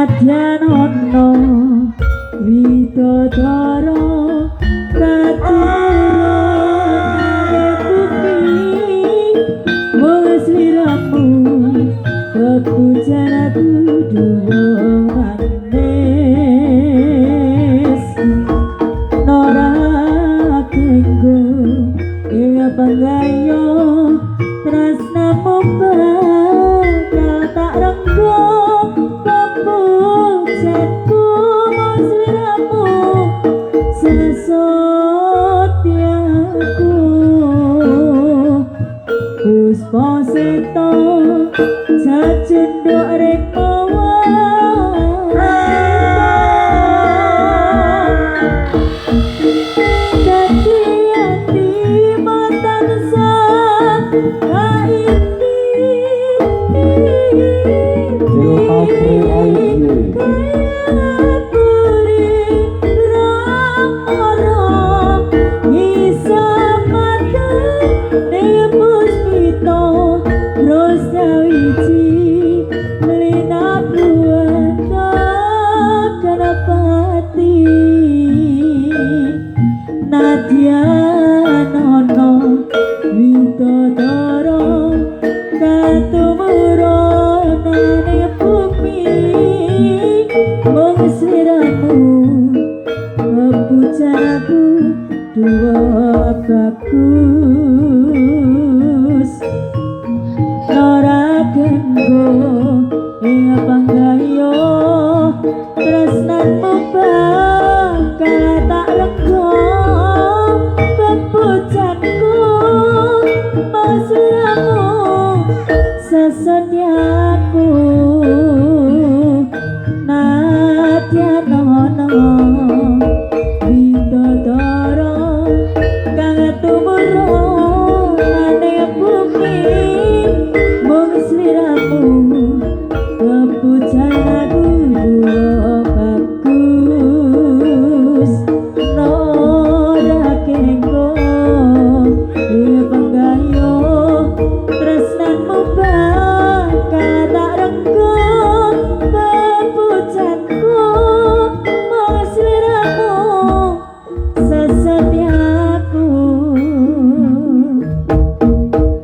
Nadyan ana widodara katurane bumi, mung sliramu kepujan aku duwe manis. Nora kenggo ing panggayo, tresnamu bakal tak renggo. Pepujanku mung sliramu sesotyaku. Puspa Seta jajunduk reka wanita, dadi ati tansah kaiti. Delta Pro Audio. Kaya puri ramara ngisamate puspita rosawiji linapruwata ganapati. Nadyan ana widodara katumurunane bumi, mung sliramu pepujaku duwa bagus. Ora kanggo ing panggayo, tresnamu bakal tak renggo. Pepujanku mung sliramu sesotyaku. Nadyan ana widodara kang tumurun.